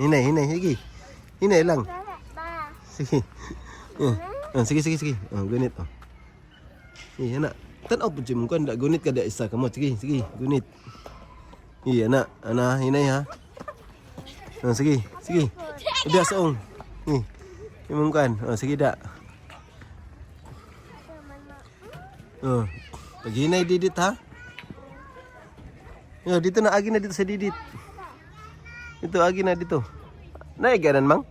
Hinay, hinay, sige. Hinay lang. Dali ba? Sige. Eh, oh, sige, sige, sige. Oh, gunit oh. Sige, ana. Tan-aw pud siya mong kuan, da gunit ka da isa kamot. Sige, sige, gunit. Iya ana, ana hinay ha. Oh, sige, sige. Udah saong. Ni. Imong kuan. Oh, sige da. Oh. Pag hinay didit ha. Oh, dito na agi na dito sa didit. Ito agi na dito. Naiganan mang?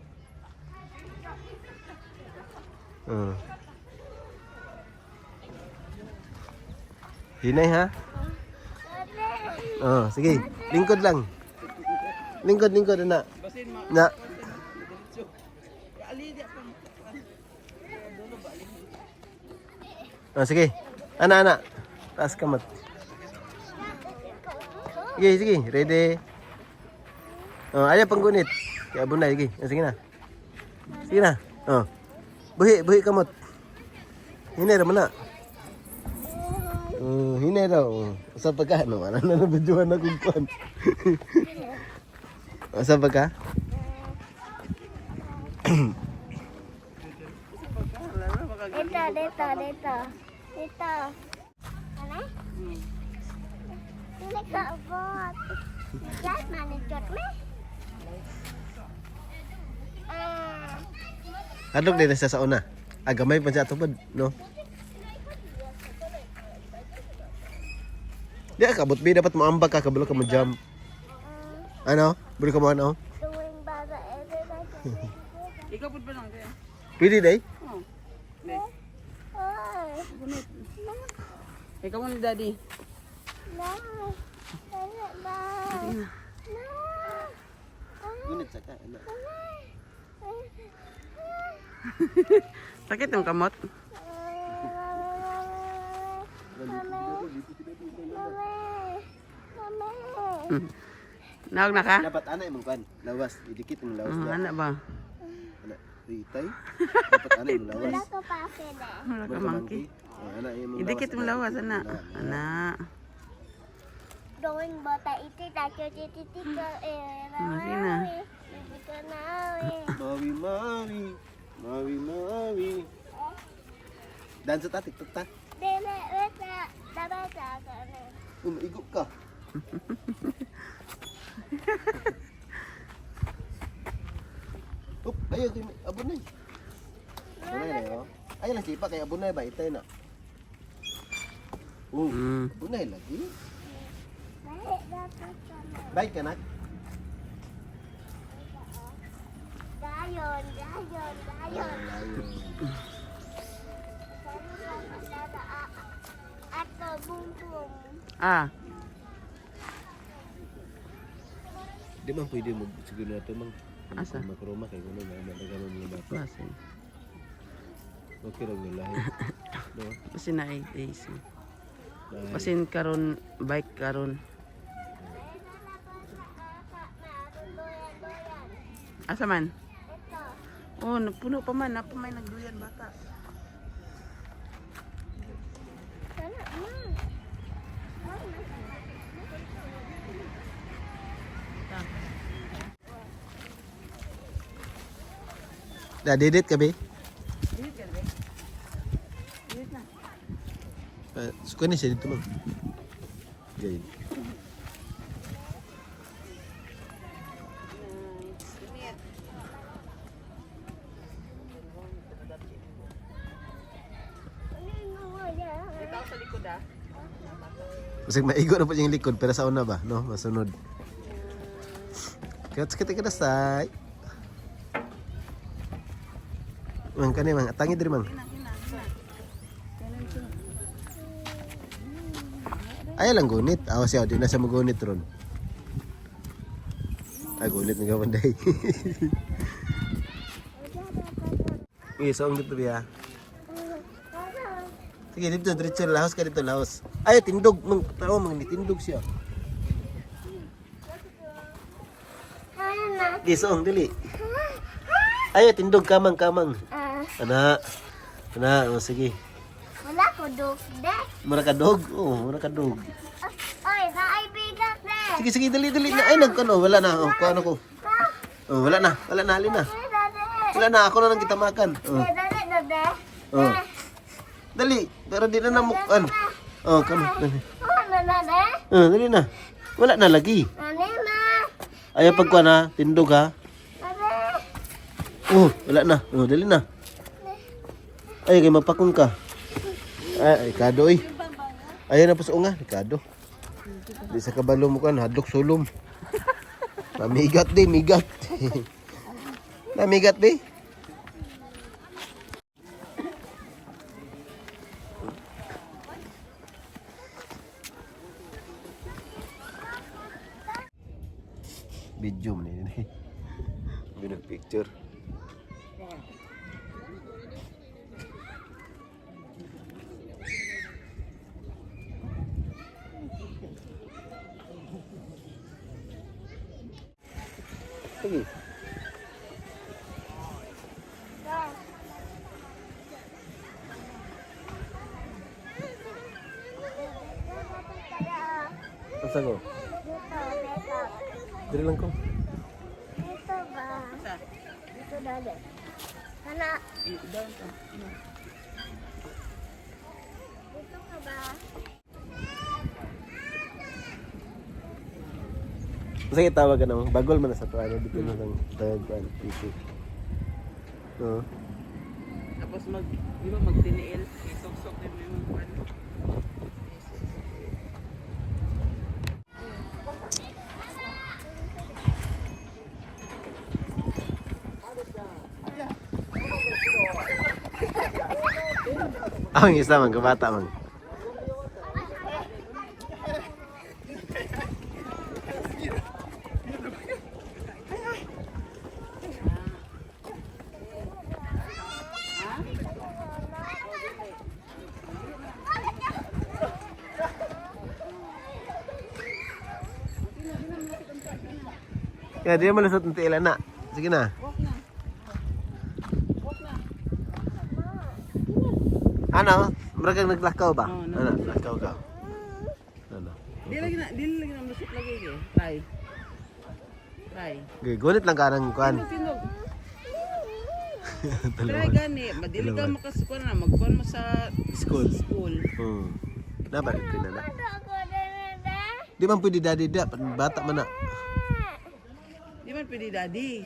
Oh. Hinay ha? Oh, sige. Lingkod lang. Lingkod, lingkod na. Na. Oh, sige. Ana, ana. Taas kamot. Sige, sige. Ready. Oh, ayaw pang gunit. Kaya bunay, sige. Oh, sige na. Sige na. Oh. Buhi, buhi kamot. Hinay raman na. Oh, hinay daw. Oh. Sa pagka, no? Ano na nabidyohan na kung kuwan. Sa pagka? Dito, dito, dito. Dito. Ano? Dili ka abot. Diyan, manijot me. Ah. Hadlok din na siya sa una. Ah, gamay pa siya atupad, no? Di ka kabot bi dapat moambag ka kabalo ka mo jump. Ano? Buli ka mo ano? Tuwing bata, Ikaw pud ba lang kaya? Pwede day? Oh. Ne. Ay, Ikaw mo ni daddy. no. Dali ba? No. Gunit sa ka, ano? Sakit yung kamot. Mami. Mami. Mami. Naog na ka? Dapat ana imong kan, lawas, idikit imong lawas Oh, da. ana ba? Ana, itay. Dapat ana imong lawas. Wala ko pa akin eh. Wala ka monkey. Oh, ana imong lawas. Idikit mo lawas ana. Ana. Drawing bata iti tayo titi tiko eh. Sige na. Titi ko na eh. Mawi mawi, mawi mawi. Dance ta TikTok ta. Dili bata dapat sa ako na. Umaigo ka. Up, ayaw kay abunay. Abunay na yo. Ayaw lang sipa kay abunay ba itay na. Oh, abunay lagi. Dali dapat sa na. Bye ka nak. Dayon, dayon, dayon. Ato bum bum. Ah. Di man pwede mo siguro na to mang. Asa? Makroma kay kuno na madagan mo mga bata. Basin. Okay ra gyud lahi. No. Basin na 8 days. Lahi. Basin karon bike karon. Asa man? Oh, puno pa man, napa may nagduyan bata. Sana ma. Da didit ka be? Didit ka be. Didit na. Suka ni siya dito mang. Gay. Dito sa likod ah. Basig maigo na po yung likod pero sa una ba, no? Masunod. Kaya kita kita say. Mang kani mang atangi diri mang. Ay lang gunit. Aw siya di na siya magunit ron. Ay gunit nga panday. Uy, so ang dito biya. Sige, dito diretso lahos ka dito lahos. Ay tindog mang tao mang nitindog siya. Sige, soong dili. Ay tindog kamang kamang. Ah, Ana. Ana, oh, sige. wala ko dog de. Mura ka dog. Oh, mura ka dog. Oy, naay bigat de. Sige, sige, dali, dali. Na, ay, nagkano, wala na. Oh, kuano ko. Oh, wala na. Wala na, halin na. Wala na, ako na lang kita makan. Oh. Oh. Dali, pero di na namukan. Oh, come on. Dali. Oh, dali na. Wala na lagi. Ayaw pagkuan ha, tindog ha. Oh, wala na. Oh, dali na. Ay, kay mapakon ka. Ay, kado eh. Ayaw na pa sa unga, kado. Di sa kabalo mo kan, hadlok sulom. Namigat di, migat. Namigat di. Video man ini. Binag picture. Sige. Asa ko? Dili lang ko. Dito ba? Dito dali. Kana. Dito ka ba? Sige, tawag ka naman. Bagol man na sa tuwa. Dito na lang tawag ko. Dito. Oo. Tapos mag, di ba magtiniil? Isuksok din mo yung kuwan. Ang isa man, kabata man. Kaya di naman lusot ng tiila na. Sige na. Ano? Murag kang naglakaw ba? Oo, Ano? Lakaw ka. Ano? Di lagi na lusot lagi eh. Try. Try. Okay, gunit lang ka ng kuan. Tindog, tindog. Try gani, madili ka makasukuan na magkuan mo sa School. School. Dapat ito na na. Di man pwede daddy da, bata man na. Di man pwede daddy.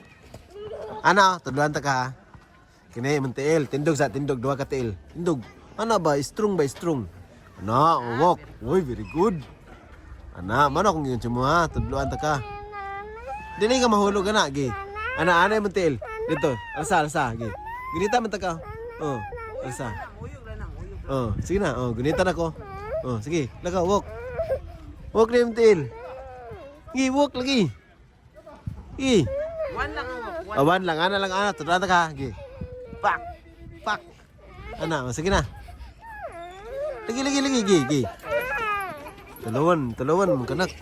Ano, tudluan ta ka ha. Kini man tiil, tindog sa tindog duha ka tiil. Tindog. Ano ba, strong ba strong? Ano, walk. Uy, very good. Ana, man akong giyon mo ha, tudluan ta ka. Dili ka mahulog ana, gi. Ana, ana man tiil. Dito, alsa, alsa, gi. Ginita man ta ka. Oh, alsa. Uyog lang ang uyog. Oh, sige na. Oh, gunita na ko. Oh, sige. Lakaw, walk. Walk na yung tiil. Gi, walk lagi. Gi. One lang ang walk. One. Awan lang, ana lang, ana. Tudlan ta ka. Gi. Pak. Pak. Ana, oh, sige na. Lagi, lagi, lagi. Gi, gi. Tulawan, tulawan, mga kanak.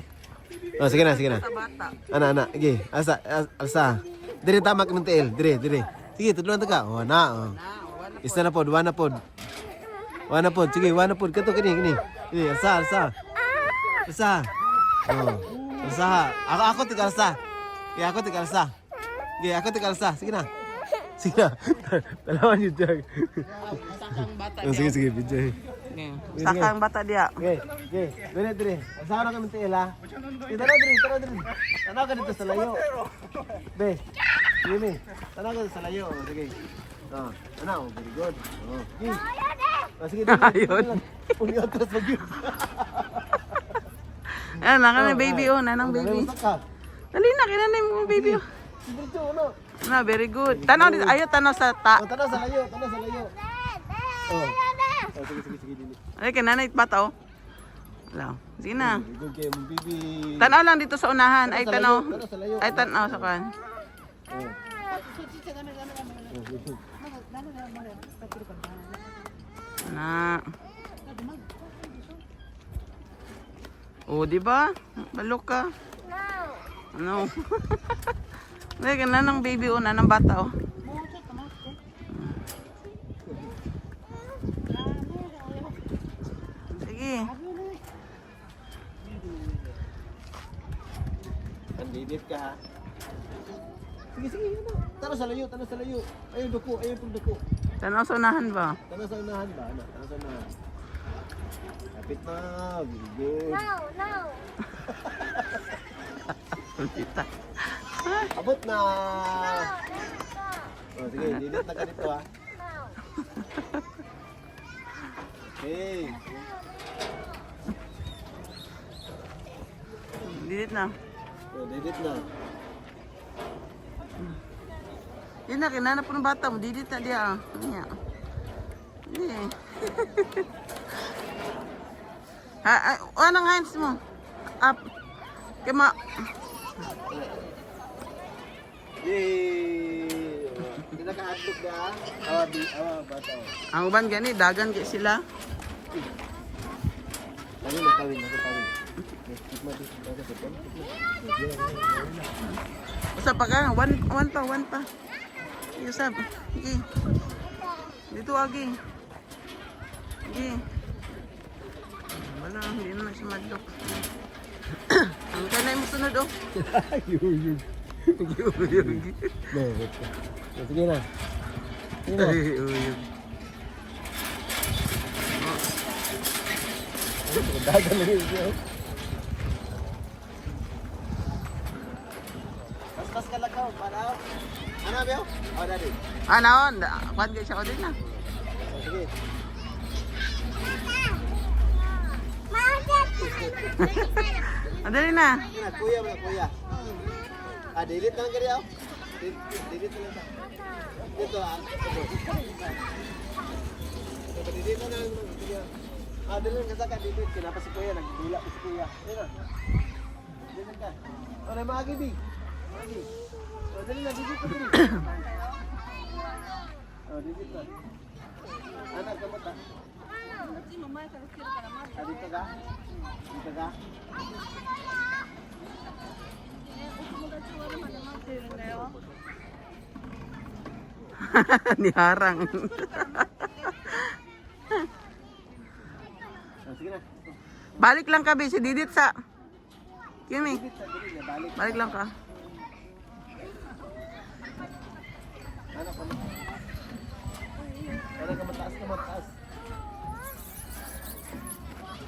Oh, sige na, sige na. Sa bata. Ana, ana. Gi. Asa, alsa. Dire tamak ng tiil. Dire, dire. Sige, tudlan ta ka. Oh, ana. Oh. Na, one na. Isa na pod, one na pod. One na pod, sige, one na pod. Kato, kini, kini. Kini, alsa, alsa. Alsa. Oh. Alsa. Ako, ako, tig alsa. Sige, ako, tig alsa. Sige, ako, tig alsa. Sige na. Sige na. Dalawa niyo, Jack. Sakang bata Oh, sige, sige, video. diya. Sakang bata diya. Sige, sige. Dire, dire. Alsa na kami tiil, ha? Sige, tanaw, dire, tanaw, dire. Tanaw ka dito sa layo. Be. Sige, be. Tanaw ka dito sa layo. Oh, sige. Oh, tanaw, very good. Oh, sige. Oh, sige, dali. Ayun. Uli atras pag yun. Ayan, naka na baby oh, nanang baby. Dali na, kinanay mo baby oh. Diretso, ano? Na, very good. Tanaw dito, ayo tanaw sa ta. Oh, tanaw sa layo, tanaw sa layo. Oh. Oh, sige, sige, sige, dili. Ay, kinanay bata oh. Wala. Sige na. Very good kayo, mong baby. Tanaw lang dito sa unahan. Ay, tanaw. Tanaw sa layo. Ay, tanaw sa kan. Oh. Na. Oh, di ba? Balok ka. No. Ano? Ay, ng baby oh, nanang bata oh. Sige. Andidit ka, ha? Sige, sige, ano. Tanaw sa layo, tanaw sa layo. Ayun, duko, ayun pong duko. Tanaw sa unahan ba? Tanaw sa unahan ba? Ano, tanaw sa unahan. Kapit na. Very good. No, no. Dita. Abot na. No, Oh, sige, didit na ka dito ha. no. Okay. Didit na. Oh, didit na. Yun na, kinana po ng bata mo. Didit na diya. Ah. Niya. Hindi. Ha, ah, anong hands mo? Up. Kaya ma... Yay! Hindi na ka-adlog na. Awa, di, awa, bata. Oh. Ang uban gani, dagan kay sila. Tawin na, tawin na, tawin. Tikma, tikma, tikma. Usa pa ka, one, one pa, one pa. Yusab, sige. Dito agi. Sige. Wala, hindi naman siya madlok. Ang kanay mo sunod oh. Yuyug. Uyog. No, wait. Oh, sige na. Sige na. Ay, uyog. Dagan na yun. Paspas ka lang para. Ano, Beo? Oh, daddy. Ah, naon. Kuan kay siya ko din na. Oh, sige. Andali na. Sige na, kuya, mga kuya. Ah, delete na lang kaya, oh. Delete na lang siya. Dito, ah. Ito. Ito, delete na lang. Sige. Ah, delete na ka, delete. Kinapa si kuya, nagdula pa si kuya. Dito na. Delete ka. Oh, na maagi, Bi. Maagi. Oh, dali na, delete ka, dali. Oh, delete na. Anak, kamot, ah. Ah, dito ka? Dito ka? Niharang. Oh, sige na. Balik lang ka, si Didit sa. Kimi, Delete na, delete na. Balik. balik lang ka. Anak, kamot. Anak, kamot, taas, kamot, taas.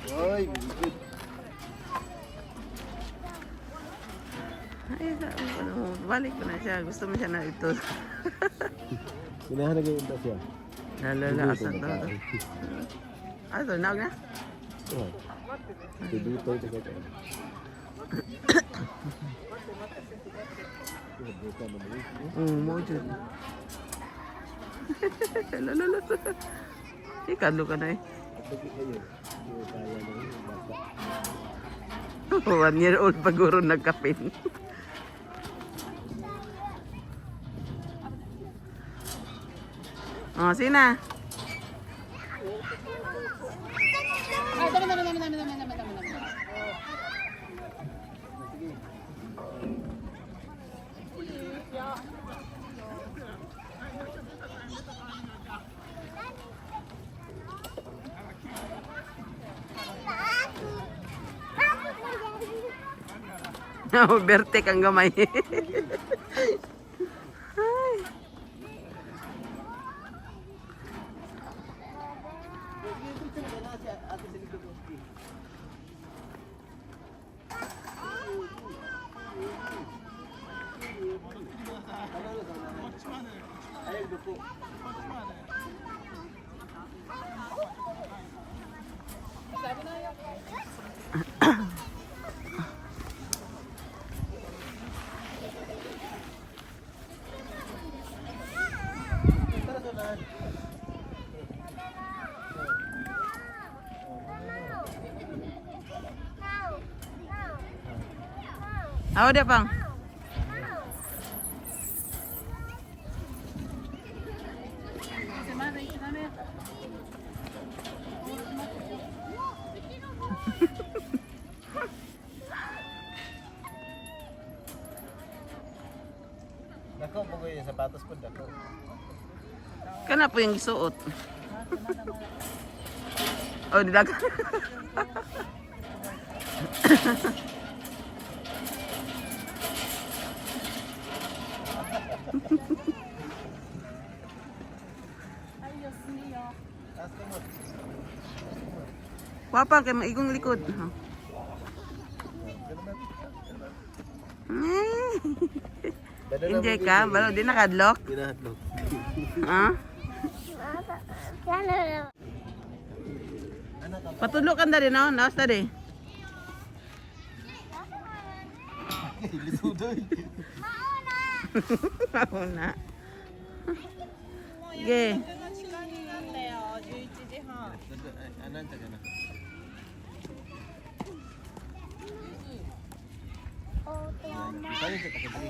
Oy, very good. Ay, ano, balik ko na siya. Gusto mo siya na ito. Sinahan na ganyan ba siya? Lalala, asa to. Ah, ito, naog na. Oh. Dito ito ka. Oo, mo dyan. Lalala. Ikadlo ka na eh. 1 year old paguro nagkapin. Oh, sina? Oh, bertek ang gamay. Ay. Aw, dia pang. Dako po ko yung sapatos po dako. Kana po yung gisuot. Oh, didag. Wapa kay maigong likod. Enjoy ka? Balo, di nakadlok? Di na hadlok. Ha? Patulog ka na rin, no? Naos na rin. Lisudoy. Mauna. Sige. Anan ka na. Tayo sa takadiri.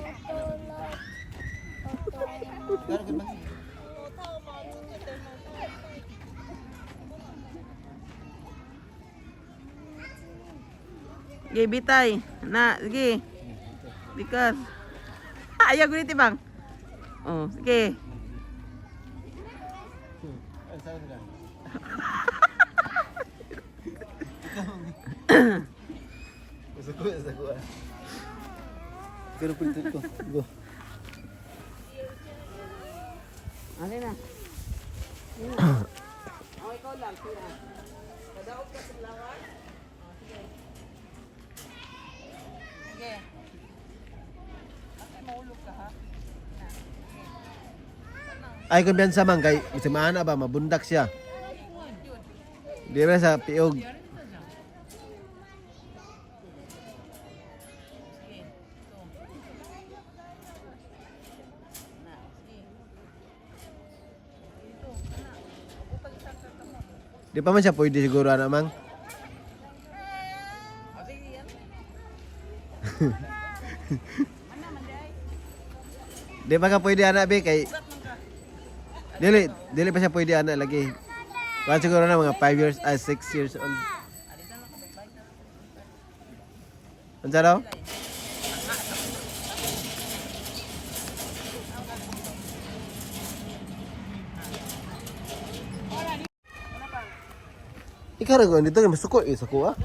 Karo ka ba? Sige, bitay. Na, sige. Because. Ayaw gulit, bang. Oh, sige. Ay, saan ka? Sa kuha, sa kuha. Pero pwede ko. Go. Ano na? Oh, ikaw lang, kuya. Padaog ka sa lawan. Oh, sige. Sige. Ate, mahulog ka, ha? Ay, kumpiyansa man kay si maana ba mabundak siya. Di ba sa piog? Di pa man siya pwede siguro ana mang. Di pa ka pwede ana be kay Dili, dili pa siya pwede ana lagi. Kuan siguro na mga 5 years, ah 6 years old. Unsa daw? Ikaw ra dito kay masuko eh sa kuha.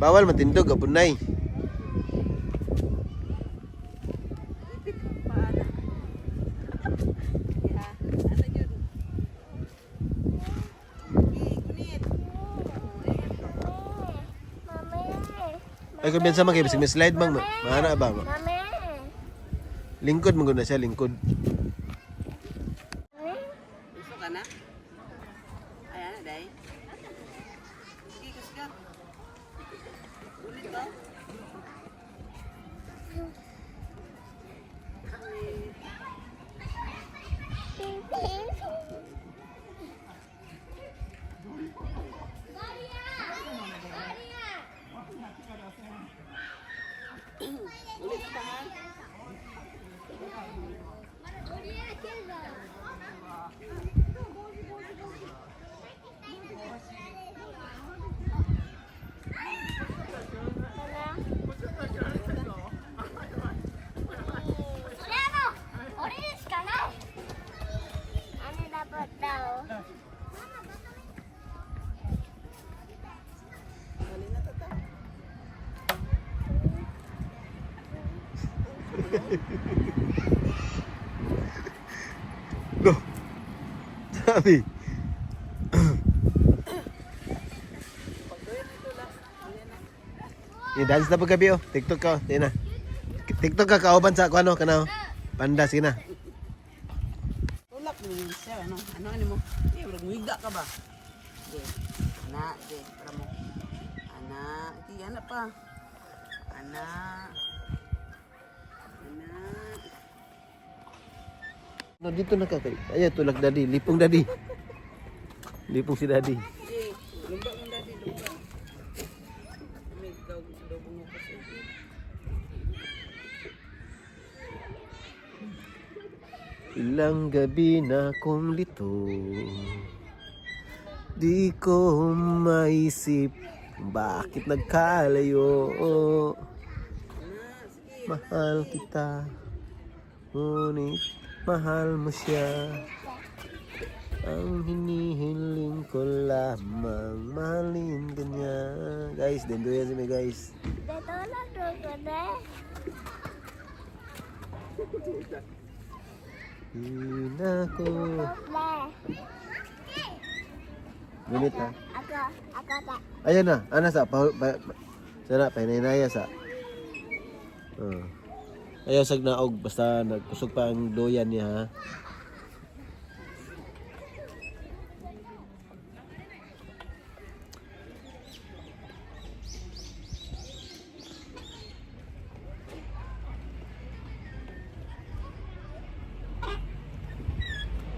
Bawal matindog abunay. Ipit pa ana. Ya, ano yun? Sige, gunit. Ay kumpiyansa man kay bisag may slide mang maana ba? Mami. Lingkod man gud na siya, lingkod. Gusto ka na? Ayan na, day. Sige, kusga. Ulit ba? Ulit pa, ha? Ano dapat daw? Dali na, tata. Go. Sabi. Ni dance na paggabi oh. TikTok ka oh. Tingnan na. TikTok ka kauban sa ako ano kana oh. Panda sige na. Tulak mo yun siya, ano? Ano, ano mo? Eh, murag muhiga ka ba? Sige. Ana, sige, para mo. Ana, sige, ana pa. Ana. Ana. No, dito na ka kay. Ay, tulak daddy, lipong daddy. Lipong si daddy. Sige, lumba mong daddy, lumba. May daw, daw bungo kasi. Ilang gabi na akong lito. Di ko maisip kung bakit nagkalayo. Mahal kita, ngunit mahal mo siya. Ang hinihiling ko lamang mahalin ka niya. Guys, dendoyan si may guys. Dito na ko na. Hinako. Le. Gunit ha. Ako, ako ta. Ayan na, ana sa pa, pa, sana pahinaya sa. Ayaw sag naog basta nagkusog pa ang doyan niya ha.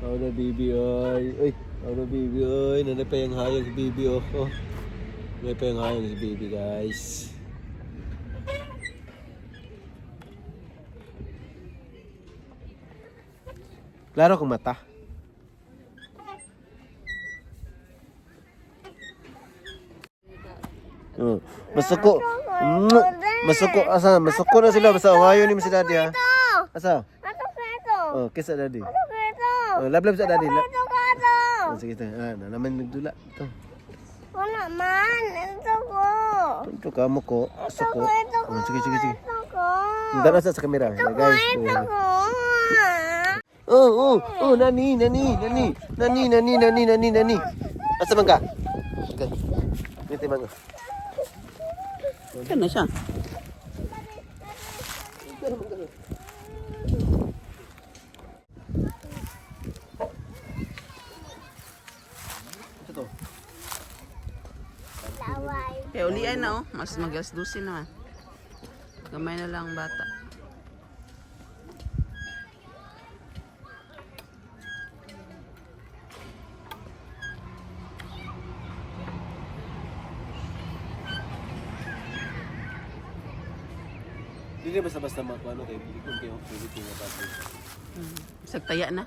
Oh na baby oy. Oy, oh na baby oy. Nanay pa yung hayag si baby oh. Oh. Nanay pa yung hayag si baby guys. Klaro kung mata. Oh, masuko. Masuko asa masuko na sila basta ungayon ni si daddy ha. Ito. Asa? Ato ka ito. Oh, kiss sa daddy. Ato ka ito. Oh, love love sa daddy. Ato ka ito. Oh, sige tayo. Ah, na naman nagdula. Ito. Wala man. Ito ko. Ito ka mo ko. Ito Suko. ko, ito ko. Oh, sige, sige, sige. Ito ko. Tara sa camera. Ito ko, Guys. ito ko. Oh, nani, nani, nani. Nani, nani, nani, nani, nani. Asa man ka? Okay. Dito man ka. Kan na siya. Ito to. Laway. Kaya ulian na oh. Mas mag-alas 12 na. Gamay na lang ang bata. Hindi na basta-basta makuano kay kung kayo pwede kayo mapapag. Bisag taya na.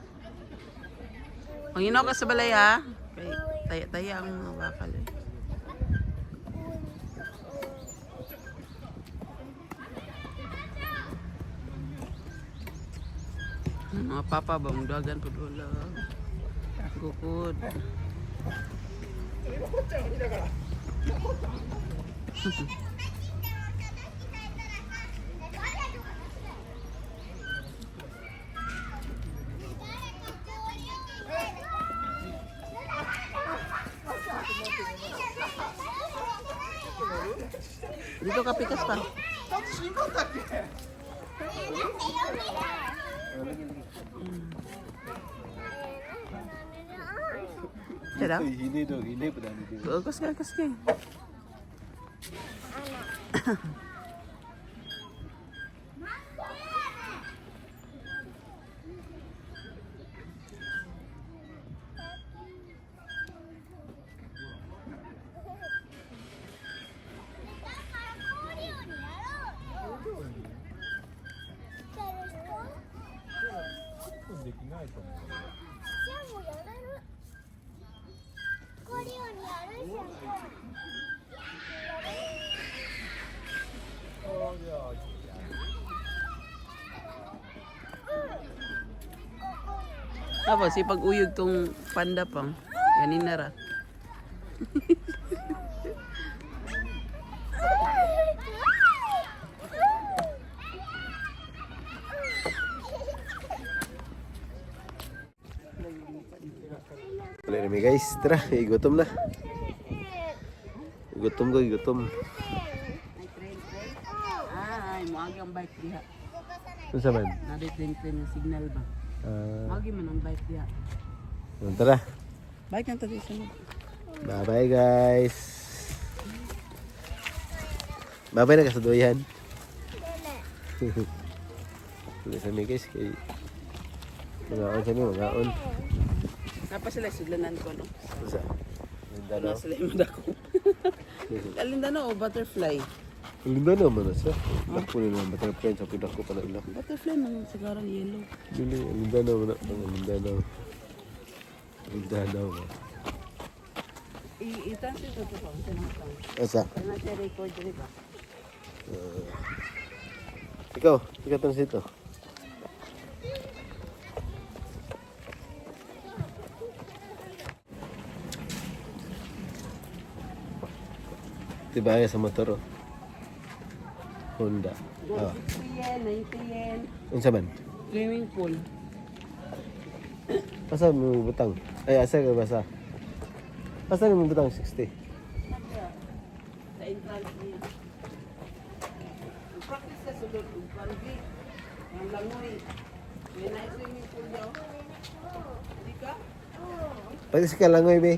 Panginaw ka sa balay ha. Kay taya-taya ang mga bakal eh. Ang mga papa ba, mugdagan po wala. Gukod. Dito ka pikas pa. Tara. Hini do, hini pa dami dito. Kus ka, kus ka. Tapos, ipag-uyog tong panda pang. Ganin na ra. Wala na mi guys. Tara, igutom na. Gutom ko, gutom. Ay, moagi ang bike diha. Unsa man? Nari train train yung signal ba? Ah, Moagi man ang bike diha. tara. Bike na tayo sunod. Bye-bye guys. Bye-bye na kasaduyan. Wala sa mi guys kay Magaon sa mi, magaon. Napa sila sudlanan ko no. Unsa? Na Lindano. sila yung madako. Alindano o butterfly? Lindano man na siya. Dako ni naman butterfly sa pidako pa na ila. Butterfly man siguro ang yellow. Dili, Lindano man na. Ang Lindano. Lindano man. I-translate ko to pa. Asa? Ano siya record diri ba? Ikaw, ikaw translate to. Tibaya sa motor, oh. Honda. Ah. 60 yen, 90 yen. Unsa man? Swimming pool. Asa mo butang? Ay, asa ka basa? Asa mo butang 60? Sa entrance niya. Ang practice sa sulod, ang palgi. Ang langoy. May na swimming pool daw. Hindi ka? Pati sa kalangoy, be.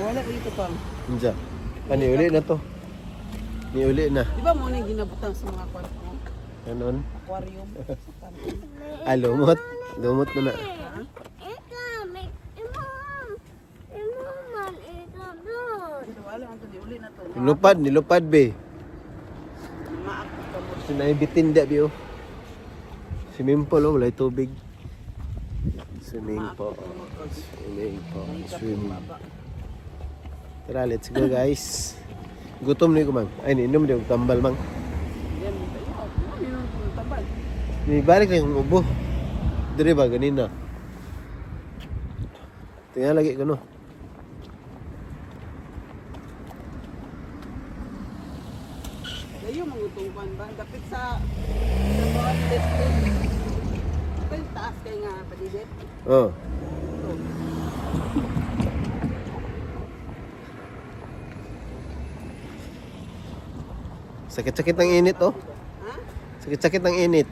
Wala dito pa. Unsa? Ani uli na to. Ni uli na. Di ba mo na yung ginabutang sa mga kwarto? Ganon. Aquarium. Ah, lumot. Lumot mo na. Wala ang to di uli na to. Nilupad, nilupad, be. Maak ka mo. Sinaibitin da, be, oh. Swimming pool, oh. Wala'y tubig. Swimming pool. Swimming pool. Swimming. Tara, let's go, guys. Gutom na ko, mang. Ay, niinom di ko tambal, mang. Yan mo tayo. Ano yung tabal? Nibalik na yung ubo. Dire ba, ganina. Tingnan lagi ko, no. Dayo mangutungkan ba? Dapit sa mga testing. Ito yung taas kay nga padidit. Oh. Ito. Sakit-sakit ng init, oh. Ha? Sakit-sakit ng init.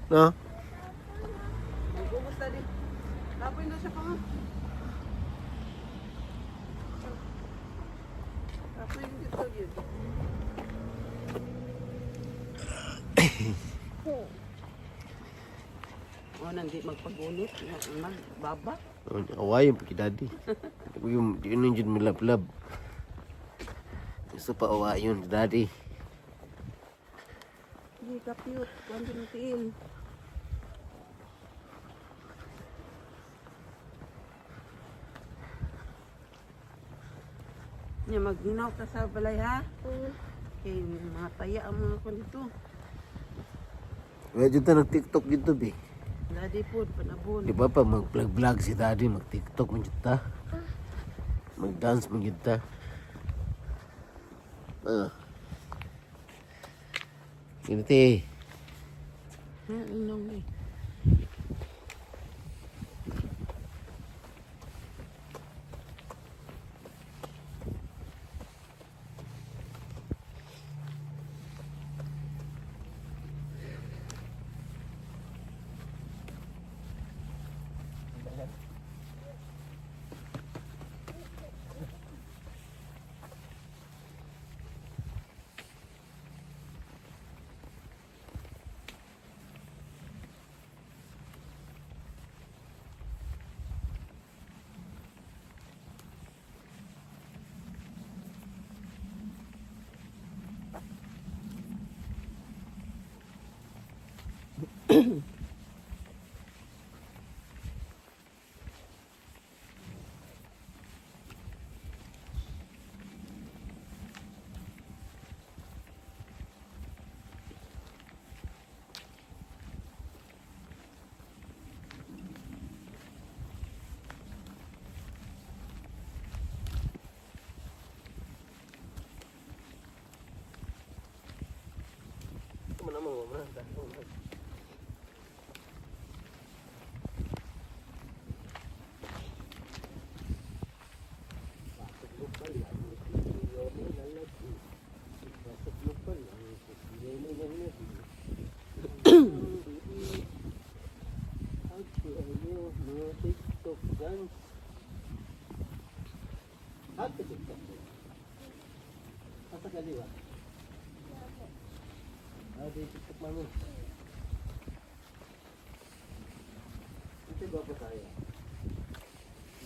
No? Nag-ubos na din. Kapoy na siya pa nga. Kapoy yung dito yun. Oh, nandi magpagunit. Magbaba. Oh, away yung pagkidadi. Yung yun yung dyan milablab. Gusto pa away yun, daddy. Hindi ka cute. Kuhan din ang tiil. Nya maghinaw ka sa balay ha. Kay mga taya ang mga kon dito. Wala dyan ta nag-TikTok dito, be. Daddy po, panabon. Di ba pa mag-vlog-vlog si daddy, mag-TikTok man dyan ta. Mag-dance man dyan ta. Ah. Ganito. Ha, inong eh.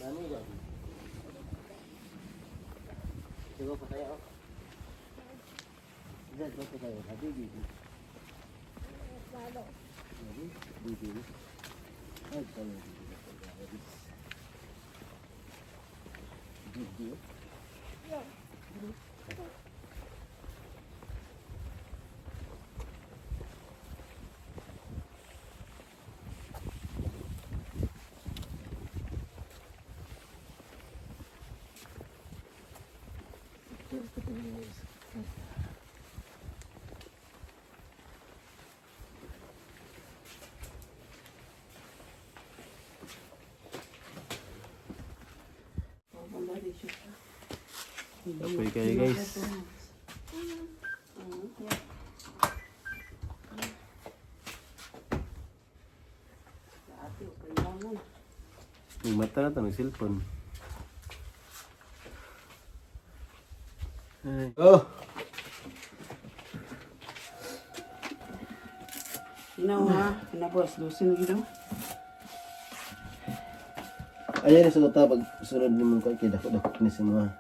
Mami, daddy. Ito pa tayo. Dad, pa tayo. Daddy, baby. Daddy, baby. Ay, tayo. Kapoy kayo, guys. May mata na ito, ng cellphone. Ay. Oh! Inaw ha, kinabos, 12 na gino. Ayan yung suot pag sunod ni mong kay dako dako ni sa mga.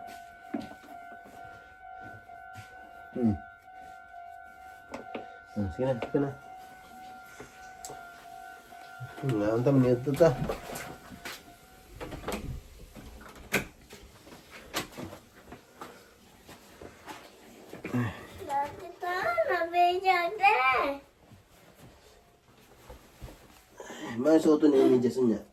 Ah, sige na, sige na. Nga, unta man ito ta. Dati ta, nabigyan de. Mga suot ni medyas niya.